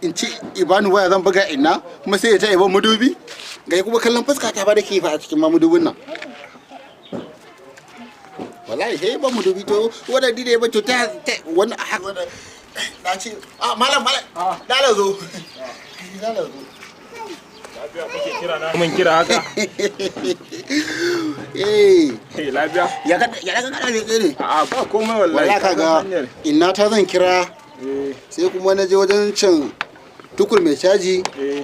In ci ibani waya zan buga ina kuma sai ya ta iban madubi. Ga kuma kallon fuska ta ba da ke fa a cikin ma madubin nan. Wallahi sai ban madubi to wannan dide ba to ta wannan haka na ce a malam malam dala zo. Dala zo. Lafiya kake kira na? Mun kira haka. Eh. Eh, lafiya. Ya ka ya ka kana ne ne? A'a, ba komai wallahi. Wallahi kaga inna ta zan kira. Sai kuma na je wajen can Tukur mai caji. Eh.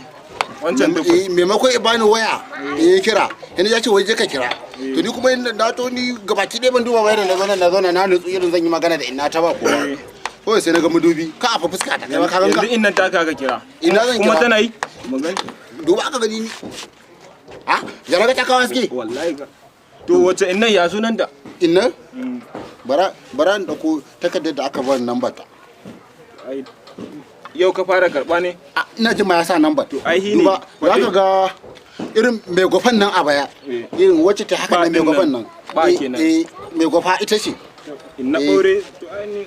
Wancan Tukur. Maimakon ya bani waya in yi kira. Yana ya ce wai je ka kira. To ni kuma na to ni gabaki ɗaya ban duba wayar na zauna na zauna na nutsu irin zan yi magana da inna ta ba kowa. Kawai sai na ga madubi ka afa fuska ta kai ma ka ganka. Yanzu innan ta ka kira. Ina zan Kuma kira. tana yi? Magana. Duba aka gani ni. Ha? Ya raga ta kawo haske? Wallahi ga. To wace innan ya sunan da? Inna? Bara bara in dauko takardar da aka bani number ta. Ai yau ka fara karba ne? Ina jin ma ya sa number. To ai hi ne. Duba za ka ga irin mai gofan nan a baya. Irin wacce ta haka nan mai gofan nan. Ba kenan. Eh, mai gofa ita ce. Inna ɓaure to ai ni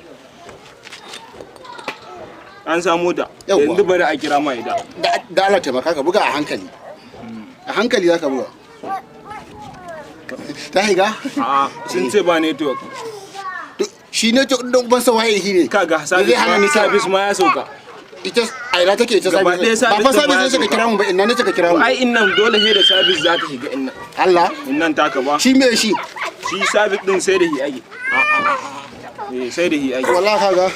an samu ta. Yanzu bari a kira ma ita. Da Allah taimaka ka buga a hankali. A hankali za ka buga. Ta higa? A'a, sun ce ba network. Shi network ɗin ban san waye shi ne. Kaga Zai hana ni service ma ya sauka. Ita a ina take ita Gaba ɗaya service? Ba fa service ɗin ma ya service ne suka sauka. kira mu ba, inna ne suka kira mu. Ai innan dole sai da service za ta shiga innan. Allah? Innan taka ba. Shi me shi? Shi service ɗin sai da hi ake. Eh, sai da hi ake. Wallahi kaga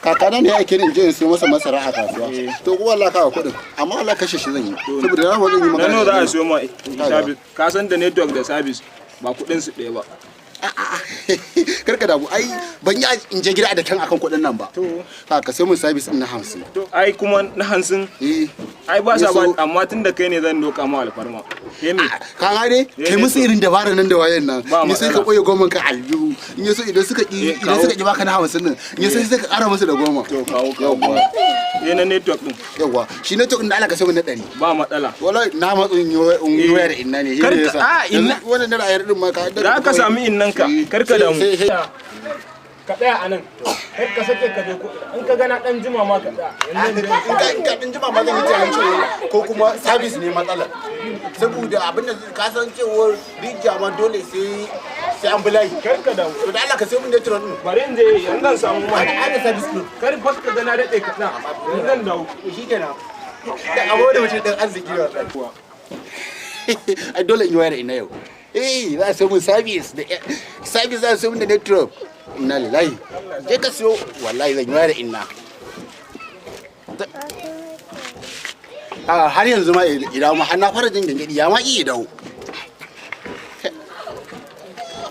kakana ne ya aike ni in je in siyo masa masara a kasuwa. To ko wallahi kaga kuɗin, amma wallahi kashe shi zan yi. Saboda na zan yi magana. Na nawa za a da siyo ma Kaga. service? Ka san da network da service ba kuɗin su ɗaya ba. Karka damu, ai ban yi in je gida da kan akan kuɗin nan ba. To. Ka sai mun service din na 50. To ai kuma na 50. Eh. Ai ba sa ba, Yaso- amma tun da kai ne zan doka ma alfarma. Ke me? Ka gane? Eh, Kai musu irin dabara nan da wayan nan. Ba Ni sai ka matsala. koyi goma ka aljihu. In yaso idan suka ki Eh, idan kawo. suka ki baka na 50 din. In yaso sai ka ƙara musu da goma. To kawo kawo. Yawwa. Eh, na network din. Yawwa. Shi network din da Allah ka sai mun na 100. Ba matsala. Wallahi na matsu in yi waya da inna ne. Shi Kar ne ka- yasa. a, inna- Yanzu wannan naira ayar din ma ka Za ka sami innan ka. Kar ka damu. Sai Ka tsaya a nan. Kar ka sake ka je ko in ka gana dan jima ma ka tsaya. Yanzu in ka dan jima ma zan yi tunanin cewa ko kuma service ne matsalar. Saboda abin da ka san cewar rijiya ma dole sai an bi layi. Kar ka damu. To da Allah ka sai mun network din. Bari in je yanzu zan samu ma. Ana service din. Kar fa ka gana daɗe ka tsaya. Yanzu zan dawo. Shikenan. Da abo da mutum dan arziki ne wallahi. Ai dole in yi wayar ina yau. Eh, za a sai mun service da service, za a sai mun da network. Inna lillahi. Je ka siyo, wallahi zan yi wayar inna. A har yanzu ma idan ma har na fara jin gangadi ya ma iya dawo.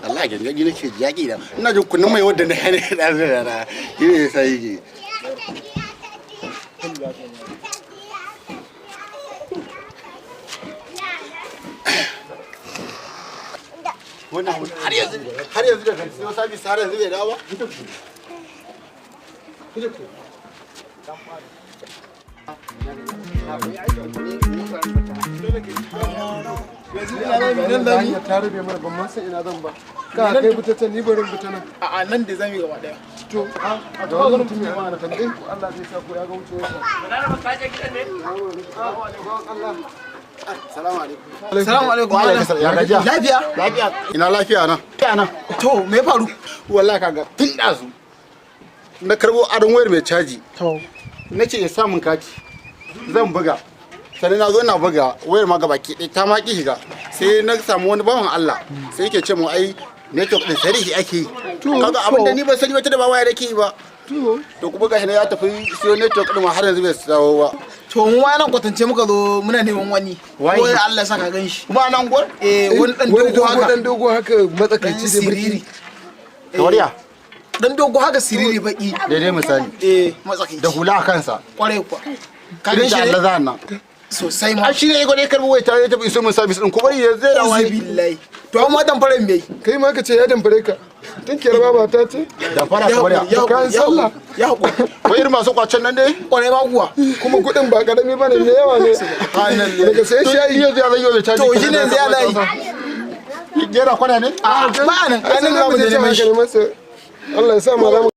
Allah gangadi nake ji ya ki da. Ina jin kunun mai wadda na hane da zai da. Shi ne sai yake. Wannan abu har yanzu da kan siyo service har yanzu bai dawo ba. Nan da hanyar ta rabe mana, ban ma san ina zan ba. Ka kai fita can, ni barin fita nan. A'a, nan da zamu yi gaba daya. To a ga wani mutum ya mana tambaye ko Allah zai sa ko ya ga wucewarsa. Salamu alaikum. Salamu alaikum. Wa alaikum salam. Ya gajiya? Lafiya? Lafiya. Ina lafiya nan. Lafiya nan. To me ya faru? Wallahi kaga tun ɗazu na karbo aron wayar mai caji. To Na ce ya samun kati. Zan buga. Sannan na zo na buga wayar ma gabaki ɗaya ta ma ki shiga. Sai na samu wani bawan Allah. Sai yake ce mu ai network din sai da shi ake yi. Kaga abin da ni ban sani ba ta da ba waya nake yi ba. To kuma gashi na ya tafi siyo network din ma har yanzu bai dawo ba. To mu ma nan kwatance muka zo muna neman wani. Waye? Ko Allah ya saka gan shi. Kuma nan gwar? Eh, wani dan Wani dogo dogo haka. dan dogo haka matsakaici Dan da siriri. birki. Kamar ya? Dan dogo haka siriri baki. Daidai misali. Eh, matsakaici. Da hula a kansa. Kwarai kuwa. Ka Irin gan shi da ne? Allah za nan. Sosai ma. Ai shi ne ya gwada ya karbi wai tare da tafi iso mun service din ko bari ya zai da wani. Billahi. To amma dan fara me? Kai ma ka ce ya damfare ka. Tunkiyar baba ta ce. Da fara kamar ya. Ya Kayan sallah. Ya hakuri. Ko irin masu kwacen nan dai? Kwarai ma kuwa. Kuma kuɗin ba karami bane, ne yawa ne. Daga sai shayi. Yanzu ya zai yi caji. To shi ne yanzu ya zai. Gera kwana ne? Ba nan, Ai anan sai za mu je mu je neman can shi. haka ne masa. Allah ya sa mu za mu